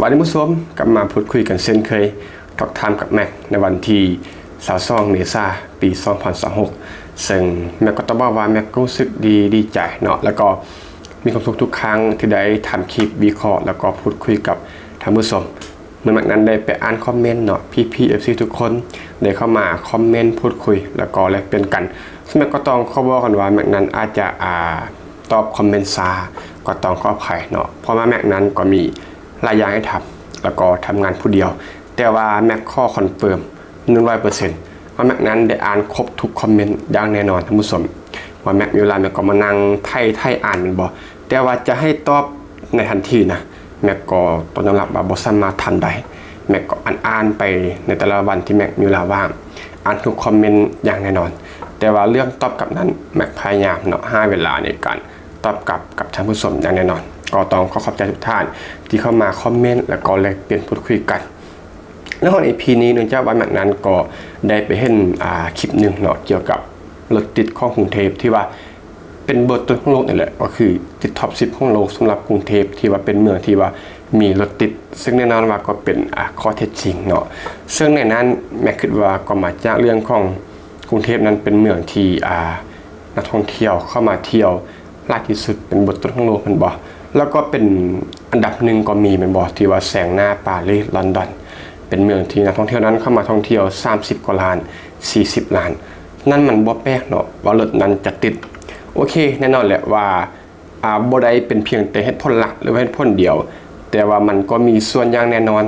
ບາດນີ້ທ່ານຜູ້ຊົມ ກັບມາພູດຄຸຍກັນເຊັ່ນເຄີຍ Talk Time ກັບແມັກ ໃນວັນທີຊາວສອງເມສາ ປີສອງພັນຊາວຫົກ ເຊິ່ງແມັກກໍຕ້ອງບອກວ່າແມັກກໍຮູ້ສຶກດີ ດີໃຈເນາະ ແລ້ວກໍມີຄວາມສຸກທຸກຄັ້ງທີ່ໄດ້ທຳຄລິບວິເຄາະ ແລ້ວກໍພູດຄຸຍກັບທ່ານຜູ້ຊົມ. ເມື່ອແມັກນັ້ນໄດ້ໄປອ່ານຄອມເມັນເນາະ ພີ່ໆ ເອັຟຊີ ທຸກຄົນໄດ້ເຂົ້າມາຄອມເມັນ ພູດຄຸຍ ແລ້ວກໍແລກປ່ຽນກັນ. ເຊິ່ງແມັກກໍຕ້ອງຂໍບອກກ່ອນວ່າແມັກນັ້ນອາດຈະ ອາ ຕອບຄອມເມັນຊ້າ ກໍຕ້ອງຂໍອະໄພເນາະ ເພາະວ່າແມັກນັ້ນກໍມີຫຼາຍຢ່າງໃຫ້ທຳ ແລ້ວກໍທຳງານຜູ້ດຽວ. ແຕ່ວ່າແມັກຂໍຄອນເຟີມ ໜຶ່ງຮ້ອຍເປີເຊັນ ວ່າແມັກນັ້ນໄດ້ອ່ານຄົບທຸກຄອມເມັນຢ່າງແນ່ນອນທ່ານຜູ້ຊົມ. ວ່າແມັກມີເວລາ ແມັກກໍມານັ່ງໄຖ ໄຖອ່ານແມ່ນບໍ່? ແຕ່ວ່າຈະໃຫ້ຕອບໃນທັນທີນະ ແມັກກໍຕ້ອງຍອມຮັບວ່າບໍ່ສາມາດທຳໄດ້. ແມັກກໍອ່ານໆ ໄປໃນແຕ່ລະວັນທີ່ແມັກມີເວລາວ່າງ ອ່ານທຸກຄອມເມັນຢ່າງແນ່ນອນ. ແຕ່ວ່າເລື່ອງຕອບກັບນັ້ນ ແມັກພະຍາຍາມເນາະ ຫາເວລາໃນການຕອບກັບກັບທ່ານຜູ້ຊົມຢ່າງແນ່ນອນ. ກໍຕ້ອງຂໍຂອບໃຈທຸກທ່ານທີ່ເຂົ້າມາຄອມເມັນ ແລ້ວກໍແລກປ່ຽນພູດຄຸຍກັນ. ໃນຮອດອີພີນີ້ ເນື່ອງຈາກວ່າແມັກນັ້ນກໍໄດ້ໄປເຫັນ ອາ ຄລິບໜຶ່ງເນາະ ກ່ຽວກັບລົດຕິດຂອງກຸງເທບ ທີ່ວ່າເປັນເບີຕົ້ນຂອງໂລກນີ້ແຫຼະ ກໍຄືຕິດທັອບສິບຂອງໂລກ ສຳລັບກຸງເທບ ທີ່ວ່າເປັນເມືອງທີ່ວ່າມີລົດຕິດ. ເຊິ່ງແນ່ນອນວ່າກໍເປັນ ອາ ຂໍ້ເທັດຈິງເນາະ. ເຊິ່ງໃນນັ້ນແມັກຄິດວ່າກໍມາຈາກເລື່ອງຂອງກຸງເທບນັ້ນເປັນເມືອງທີ່ ອາ ນັກທ່ອງທ່ຽວເຂົ້າມາທ່ຽວ ຫຼາຍທີ່ສຸດ ເປັນເບີຕົ້ນຂອງໂລກແມ່ນບໍ່? ແລ້ວກໍເປັນອັນດັບໜຶ່ງກໍມີແມ່ນບໍ່ ທີ່ວ່າແຊງໜ້າປາຣີ ລອນດອນ ເປັນເມືອງທີ່ນັກທ່ອງທ່ຽວນັ້ນເຂົ້າມາທ່ອງທ່ຽວສາມສິບກວ່າລ້ານ ສີ່ສິບລ້ານ. ນັ້ນມັນບໍ່ແປກເນາະວ່າລົດນັ້ນຈະຕິດ. ໂອເຄ ແນ່ນອນແຫຼະວ່າ ອາ ບໍ່ໄດ້ເປັນພຽງແຕ່ເຫດຜົນຫຼັກ ຫຼືວ່າເຫດຜົນດຽວ ແຕ່ວ່າມັນກໍມີສ່ວນຢ່າງແນ່ນອນ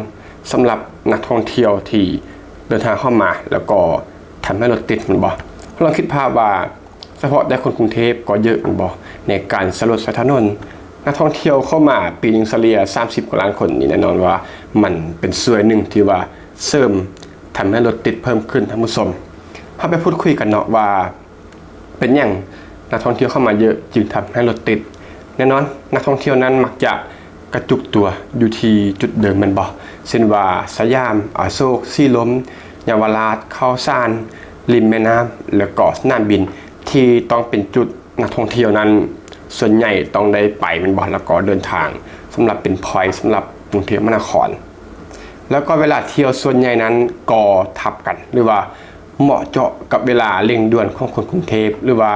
ສຳລັບນັກທ່ອງທ່ຽວທີ່ເດີນທາງເຂົ້າມາ ແລ້ວກໍທຳໃຫ້ລົດຕິດແມ່ນບໍ່? ລອງຄິດພາບວ່າ ສະເພາະແຕ່ຄົນກຸງເທບກໍເຍາະແມ່ນບໍ່ ໃນການໃຊ້ລົດໃຊ້ຖະໜົນ. ນັກທ່ອງທ່ຽວເຂົ້າມາປີໜຶ່ງສະເລ່ຍສາມສິບກວ່າລ້ານຄົນນີ້ ແນ່ນອນວ່າມັນເປັນສ່ວນໜຶ່ງທີ່ວ່າເສີມທຳໃຫ້ລົດຕິດເພີ່ມຂຶ້ນທ່ານຜູ້ຊົມ. ເຮົາໄປພູດຄຸຍກັນເນາະວ່າ ເປັນຫຍັງນັກທ່ອງທ່ຽວເຂົ້າມາເຍາະຈຶ່ງທຳໃຫ້ລົດຕິດ? ແນ່ນອນ ນັກທ່ອງທ່ຽວນັ້ນມັກຈະກະຈຸກຕົວຢູ່ທີ່ຈຸດເດີມແມ່ນບໍ່? ເຊັ່ນວ່າ ສະຫຍາມ, ອະໂສກ, ສີລົມ, ເຍົາວະລາດ, ເຂົ້າສານ, ລິມແມ່ນ້ຳ ແລ້ວກໍສະໜາມບິນ ທີ່ຕ້ອງເປັນຈຸດນັກທ່ອງທ່ຽວນັ້ນສ່ວນໃຫຍ່ຕ້ອງໄດ້ໄປແມ່ນບໍ່? ແລ້ວກໍເດີນທາງສຳລັບເປັນພອຍສຳລັບກຸງເທບມະຫານະຄອນ. ແລ້ວກໍເວລາທ່ຽວສ່ວນໃຫຍ່ນັ້ນກໍທັບກັນ ຫຼືວ່າເໝາະເຈາະກັບເວລາເລັ່ງດ່ວນຂອງຄົນກຸງເທບ ຫຼືວ່າ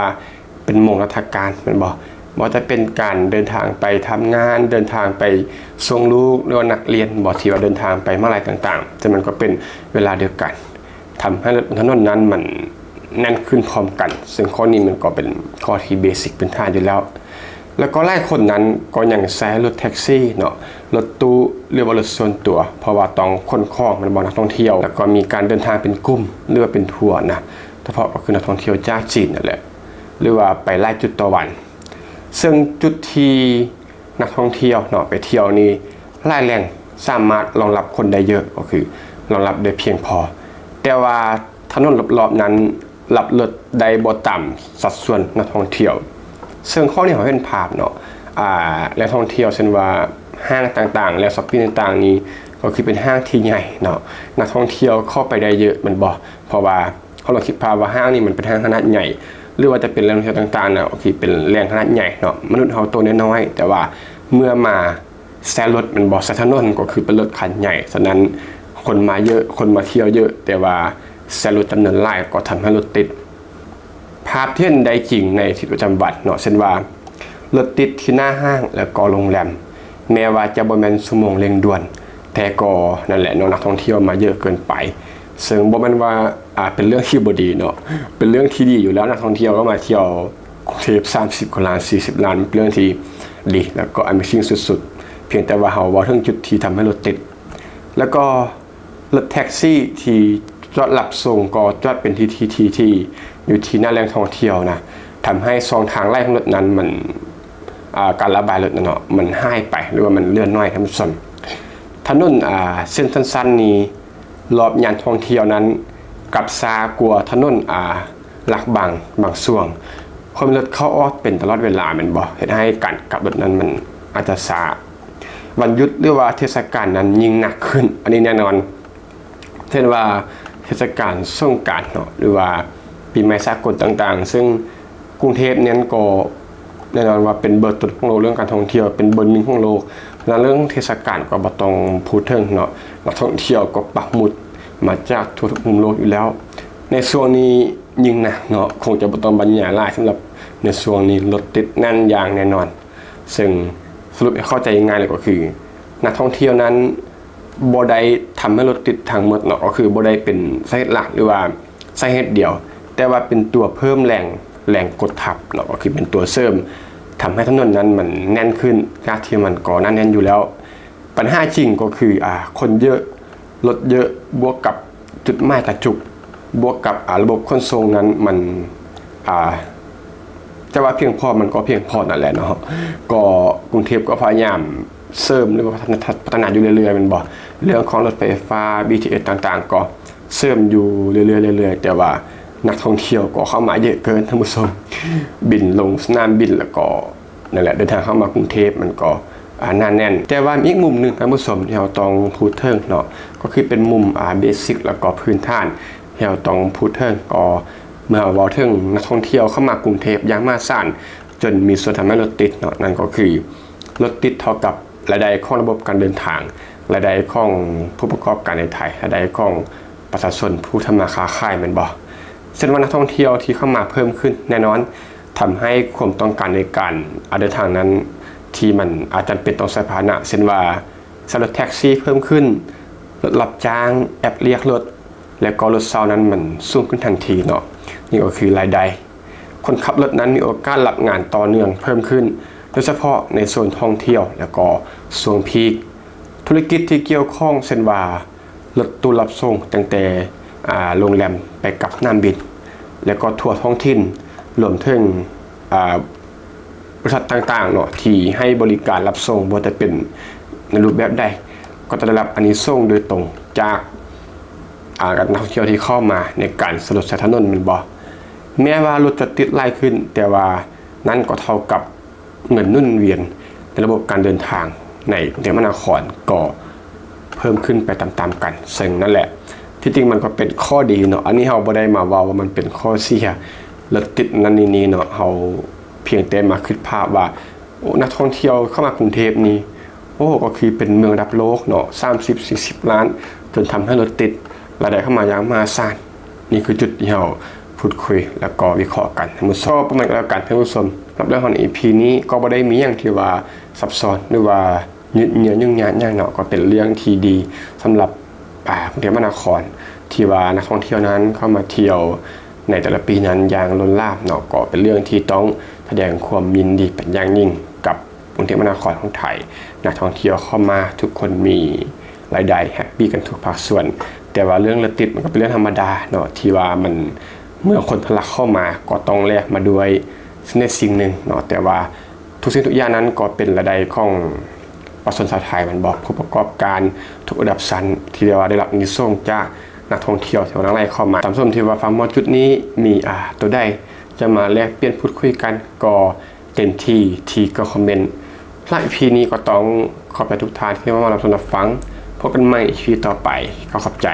ເປັນໂມງລາຊະການແມ່ນບໍ່? ບໍ່ວ່າຈະເປັນການເດີນທາງໄປທຳງານ, ເດີນທາງໄປສົ່ງລູກ ຫຼືວ່ານັກຮຽນບໍ່ ທີ່ວ່າເດີນທາງໄປມະຫາໄລຕ່າງໆ ແຕ່ມັນກໍເປັນເວລາດຽວກັນ. ທຳໃຫ້ລົດບົນຖະໜົນນັ້ນມັນແໜ້ນຂຶ້ນພ້ອມກັນ ເຊິ່ງຂໍ້ນີ້ມັນກໍເປັນຂໍ້ທີ່ເບສິກພື້ນຖານຢູ່ແລ້ວ. ແລ້ວກໍຫຼາຍຄົນນັ້ນກໍຍັງໃຊ້ລົດແທັກຊີເນາະ, ລົດຕູ້ ຫຼືວ່າລົດສ່ວນຕົວ ເພາະວ່າຕ້ອງຂົນຂອງແມ່ນບໍ່ ນັກທ່ອງທ່ຽວ ແລ້ວກໍມີການເດີນທາງເປັນກຸ່ມ ຫຼືວ່າເປັນທົວນະ, ສະເພາະກໍຄືນັກທ່ອງທ່ຽວຈາກຈີນນັ້ນແຫຼະ ຫຼືວ່າໄປຫຼາຍຈຸດຕໍ່ວັນ. ເຊິ່ງຈຸດທີ່ ນັກທ່ອງທ່ຽວເນາະ ໄປທ່ຽວນີ້ ຫຼາຍແຫຼ່ງສາມາດຮອງຮັບຄົນໄດ້ເຍອະ ກໍຄືຮອງຮັບໄດ້ພຽງພໍ, ແຕ່ວ່າຖະໜົນລອບໆນັ້ນ ຮັບລົດໄດ້ບໍ່ຕາມສັດສ່ວນນັກທ່ອງທ່ຽວ. ເຊິ່ງຂໍ້ນີ້ເຮົາເຫັນພາບເນາະ ອາ ແຫຼ່ງທ່ອງທ່ຽວ ເຊັ່ນວ່າຫ້າງຕ່າງໆ ແລ້ວຊັອບປິງຕ່າງໆນີ້ ກໍຄືເປັນຫ້າງທີ່ໃຫຍ່ເນາະ, ນັກທ່ອງທ່ຽວເຂົ້າໄປໄດ້ເຍອະແມ່ນບໍ່? ເພາະວ່າ ເຮົາລອງຄິດພາບວ່າຫ້າງນີ້ມັນເປັນຫ້າງຂະໜາດໃຫຍ່ ຫຼືວ່າຈະເປັນແຫຼ່ງທ່ອງທ່ຽວຕ່າງໆນະ ໂອເຄ ເປັນແຫຼ່ງຂະໜາດໃຫຍ່ເນາະ, ມະນຸດເຮົາໂຕນ້ອຍໆ ແຕ່ວ່າເມື່ອມາໃຊ້ລົດແມ່ນບໍ່ ໃຊ້ຖະໜົນ ກໍຄືເປັນລົດຄັນໃຫຍ່. ສະນັ້ນ ຄົນມາເຍອະ ຄົນມາທ່ຽວເຍອະ ແຕ່ວ່າໃຊ້ລົດຈຳນວນຫຼາຍ ກໍທຳໃຫ້ລົດຕິດ. ພາບທີ່ເຫັນໄດ້ຈິງໃນຊີວິດປະຈຳວັນເນາະ ເຊັ່ນວ່າ ລົດຕິດທີ່ໜ້າຫ້າງ ແລ້ວກໍໂຮງແຮມ ແມ້ວ່າຈະບໍ່ແມ່ນຊົ່ວໂມງເລັ່ງດ່ວນ ແຕ່ກໍນັ້ນແຫຼະເນາະ ນັກທ່ອງທ່ຽວມາເຍອະເກີນໄປ. ເຊິ່ງບໍ່ແມ່ນວ່າ ອາ ເປັນເລື່ອງທີ່ບໍ່ດີເນາະ, ເປັນເລື່ອງທີ່ດີຢູ່ແລ້ວ ນັກທ່ອງທ່ຽວກໍມາທ່ຽວກຸງເທບສາມສິບກວ່າລ້ານ ສີ່ສິບລ້ານ ເປັນເລື່ອງທີ່ດີ ແລ້ວກໍ Amazing ສຸດໆ. ພຽງແຕ່ວ່າເຮົາເວົ້າເຖິງຈຸດທີ່ທຳໃຫ້ລົດຕິດ ແລ້ວກໍ ລົດແທັກຊີທີ່ຈອດຮັບສົ່ງກໍຈອດເປັນທີ່ ທີ່ ທີ່ ທີ່ຢູ່ທີ່ໜ້າແຫຼ່ງທ່ອງທ່ຽວນະ, ທຳໃຫ້ຊ່ອງທາງໄຫຼຂອງລົດນັ້ນມັນ ອາ ການລະບາຍລົດນັ້ນເນາະ ມັນຫາຍໄປ ຫຼືວ່າມັນເຫຼືອໜ້ອຍທ່ານຜູ້ຊົມ. ຖະໜົນ ອາ ເສັ້ນສັ້ນໆນີ້ ລອບຍ່ານທ່ອງທ່ຽວນັ້ນ ກັບຊ້າກວ່າຖະໜົນ ອາ ຫຼັກບາງ ບາງຊ່ວງ ເພາະມີລົດເຂົ້າອອກເປັນຕະຫຼອດເວລາແມ່ນບໍ່? ເຮັດໃຫ້ການກັບລົດນັ້ນມັນອາດຈະຊ້າ. ວັນຢຸດ ຫຼືວ່າເທດສະການນັ້ນຍິ່ງໜັກຂຶ້ນ ອັນນີ້ແນ່ນອນ ເຊັ່ນວ່າເທດສະການສົງການເນາະ ຫຼືວ່າປີໃໝ່ສາກົນຕ່າງໆ ເຊິ່ງກຸງເທບນັ້ນກໍແນ່ນອນວ່າເປັນເບີຕົ້ນຂອງໂລກເລື່ອງການທ່ອງທ່ຽວ ເປັນເບີໜຶ່ງຂອງໂລກ ແລະ ເລື່ອງເທດສະການກໍບໍ່ຕ້ອງພູດເຖິງເນາະ, ນັກທ່ອງທ່ຽວກໍປັກໝຸດມາຈາກທົ່ວທຸກມຸມໂລກຢູ່ແລ້ວ. ໃນຊ່ວງນີ້ຍິ່ງໜັກເນາະ, ຄົງຈະບໍ່ຕ້ອງບັນຍາຍຫຼາຍສຳລັບໃນຊ່ວງນີ້ລົດຕິດແໜ້ນຢ່າງແນ່ນອນ. ເຊິ່ງສະຫຼຸບໃຫ້ເຂົ້າໃຈງ່າຍເລີຍກໍຄື ນັກທ່ອງທ່ຽວນັ້ນບໍ່ໄດ້ທຳໃຫ້ລົດຕິດທັງໝົດເນາະ, ກໍຄືບໍ່ໄດ້ເປັນສາເຫດຫຼັກ ຫຼືວ່າສາເຫດດຽວ, ແຕ່ວ່າເປັນຕົວເພີ່ມແຮງ ແຮງກົດທັບເນາະ, ກໍຄືເປັນຕົວເສີມ ທຳໃຫ້ຖະໜົນນັ້ນມັນແໜ້ນຂຶ້ນ ຈາກທີ່ມັນກໍໜາແໜ້ນຢູ່ແລ້ວ. ບັນຫາຈິງກໍຄື ອາ ຄົນເຍອະ, ລົດເຍອະ ບວກກັບຈຸດໝາຍກະຈຸກ ບວກກັບ ອາ ລະບົບຂົນສົ່ງນັ້ນມັນ ອາ ຈະວ່າພຽງພໍມັນກໍພຽງພໍນັ້ນແຫຼະເນາະ. ກໍກຸງເທບກໍພະຍາຍາມເສີມ ຫຼືວ່າພັດທະນາຢູ່ເລື້ອຍໆ ແມ່ນບໍ່? ເລື່ອງຂອງລົດໄຟຟ້າ ບີທີເອສ ຕ່າງໆ ກໍເສີມຢູ່ເລື້ອຍໆ ແຕ່ວ່ານັກທ່ອງທ່ຽວກໍເຂົ້າມາເຍອະເກີນ ທ່ານຜູ້ຊົມ. ບິນລົງສະໜາມບິນ ແລ້ວກໍ ນັ້ນແຫຼະ ເດີນທາງເຂົ້າມາກຸງເທບມັນກໍ ອາ ໜາແໜ້ນ. ແຕ່ວ່າມີອີກມຸມໜຶ່ງ ທ່ານຜູ້ຊົມ ທີ່ເຮົາຕ້ອງພູດເຖິງເນາະ, ກໍຄືເປັນມຸມ ອາ ເບສິກ ແລ້ວກໍພື້ນຖານທີ່ເຮົາຕ້ອງພູດເຖິງ. ກໍເມື່ອເຮົາເວົ້າເຖິງນັກທ່ອງທ່ຽວເຂົ້າມາກຸງເທບຢ່າງມະຫາສານ ຈົນມີສ່ວນທຳໃຫ້ລົດຕິດເນາະ, ນັ້ນກໍຄືລົດຕິດເທົ່າກັບລາຍໄດ້ຂອງລະບົບການເດີນທາງ, ລາຍໄດ້ຂອງຜູ້ປະກອບການໃນໄທ, ລາຍໄດ້ຂອງ ປະຊາຊົນຜູ້ທຳມາຄ້າຂາຍແມ່ນບໍ່? ເຊັ່ນວ່ານັກທ່ອງທ່ຽວທີ່ເຂົ້າມາເພີ່ມຂຶ້ນ ແນ່ນອນ ທຳໃຫ້ຄວາມຕ້ອງການໃນການ ອາ ເດີນທາງນັ້ນ ທີ່ມັນອາດຈຳເປັນຕ້ອງໃຊ້ພາຫະນະ ເຊັ່ນວ່າໃຊ້ລົດແທັກຊີເພີ່ມຂຶ້ນ, ລົດຮັບຈ້າງ, ແອັບລຽກລົດ ແລະ ກໍລົດເຊົ່ານັ້ນມັນສູງຂຶ້ນທັນທີເນາະ. ນີ້ກໍຄືລາຍໄດ້. ຄົນຂັບລົດນັ້ນມີໂອກາດຮັບງານຕໍ່ເນື່ອງເພີ່ມຂຶ້ນ, ໂດຍສະເພາະໃນໂຊນທ່ອງທ່ຽວ ແລະ ກໍຊ່ວງພີກ. ທຸລະກິດທີ່ກ່ຽວຂ້ອງ ເຊັ່ນວ່າ ລົດຕູ້ຮັບສົ່ງຕັ້ງແຕ່ ອາ ໂຮງແຮມໄປກັບສະໜາມບິນ ແລ້ວກໍທົວທ້ອງຖິ່ນ ລວມເຖິງ ອາ ບໍລິສັດຕ່າງໆເນາະ ທີ່ໃຫ້ບໍລິການຮັບສົ່ງ ບໍ່ວ່າຈະເປັນໃນຮູບແບບໃດ ກໍຈະໄດ້ຮັບອານິສົງໂດຍຕົງຈາກ ອາ ນັກທ່ອງທ່ຽວທີ່ເຂົ້າມາໃນການສະຫຼຸດໃສ່ຖະໜົນແມ່ນບໍ່? ແມ້ວ່າລົດຈະຕິດຫຼາຍຂຶ້ນ ແຕ່ວ່ານັ້ນກໍເທົ່າກັບ ເງິນໜູນວຽນໃນລະບົບການເດີນທາງໃນກຸງເທບມະຫານະຄອນກໍເພີ່ມຂຶ້ນໄປຕາມໆກັນ. ເຊິ່ງນັ້ນແຫຼະ ທີ່ຈິງມັນກໍເປັນຂໍ້ດີເນາະ, ອັນນີ້ເຮົາບໍ່ໄດ້ມາເວົ້າວ່າມັນເປັນຂໍ້ເສຍ ລົດຕິດນັ້ນນີ້ນີ້ເນາະ, ເຮົາພຽງແຕ່ມາຄິດພາບວ່າ ໂອ້ ນັກທ່ອງທ່ຽວເຂົ້າມາກຸງເທບນີ້ ໂອ້ ກໍຄືເປັນເມືອງລະດັບໂລກເນາະ, ສາມສິບ ສີ່ສິບລ້ານ ຈົນທຳໃຫ້ລົດຕິດ ລາຍໄດ້ເຂົ້າມາຢ່າງມະຫາສານ. ນີ້ຄືຈຸດທີ່ເຮົາພູດຄຸຍ ແລ້ວກໍວິເຄາະກັນ. ທ່ານຜູ້ຊົມ ປະມານກໍແລ້ວກັນ ທ່ານຜູ້ຊົມ. ສຳລັບເລື່ອງຂອງ ອີ ພີ ນີ້ກໍບໍ່ໄດ້ມີຫຍັງທີ່ວ່າຊັບຊ້ອນ ຫຼືວ່າຍືດເຍື້ອຫຍຸ້ງຍາກຫຍັງເນາະ, ກໍເປັນເລື່ອງທີ່ດີສຳລັບ ອາ ກຸງເທບມະຫານະຄອນ ທີ່ວ່ານັກທ່ອງທ່ຽວນັ້ນເຂົ້າມາທ່ຽວໃນແຕ່ລະປີນັ້ນຢ່າງລົ້ນຫຼາມເນາະ, ກໍເປັນເລື່ອງທີ່ຕ້ອງສະແດງຄວາມຍິນດີເປັນຢ່າງຍິ່ງກັບ ກຸງເທບມະຫານະຄອນຂອງໄທ. ນັກທ່ອງທ່ຽວເຂົ້າມາ ທຸກຄົນມີລາຍໄດ້ ແຮັບປີກັນທຸກພາກສ່ວນ. ແຕ່ວ່າເລື່ອງລົດຕິດມັນກໍເປັນເລື່ອງທຳມະດາເນາະ ທີ່ວ່າມັນ ເມື່ອຄົນທະລັກເຂົ້າມາກໍຕ້ອງແລກມາດ້ວຍສິ່ງໃດສິ່ງໜຶ່ງເນາະ, ແຕ່ວ່າທຸກສິ່ງທຸກຢ່າງນັ້ນກໍເປັນລາຍໄດ້ຂອງປະຊາຊົນຊາວໄທແມ່ນບໍ່? ຜູ້ປະກອບການທຸກລະດັບຊັ້ນ ທີ່ໄດ້ວ່າໄດ້ຮັບອານິສົງຈາກນັກທ່ອງທ່ຽວທີ່ວ່າຫຼັ່ງໄຫຼເຂົ້າມາ. ທ່ານຜູ້ຊົມທີ່ວ່າຟັງມາຮອດຈຸດນີ້ ມີ ອາ ໂຕໃດຈະມາແລກປ່ຽນພູດຄຸຍກັນ ກໍ ເຕັມທີ່ທີ່ກໍຄອມເມັນ. ສຳລັບ ອີ ພີ ນີ້ກໍຕ້ອງຂອບໃຈທຸກທ່ານທີ່ມາຮັບຊົມຮັບຟັງ. ພົບກັນໃໝ່ ອີ ພີ ຕໍ່ໄປ. ຂໍຂອບໃຈ.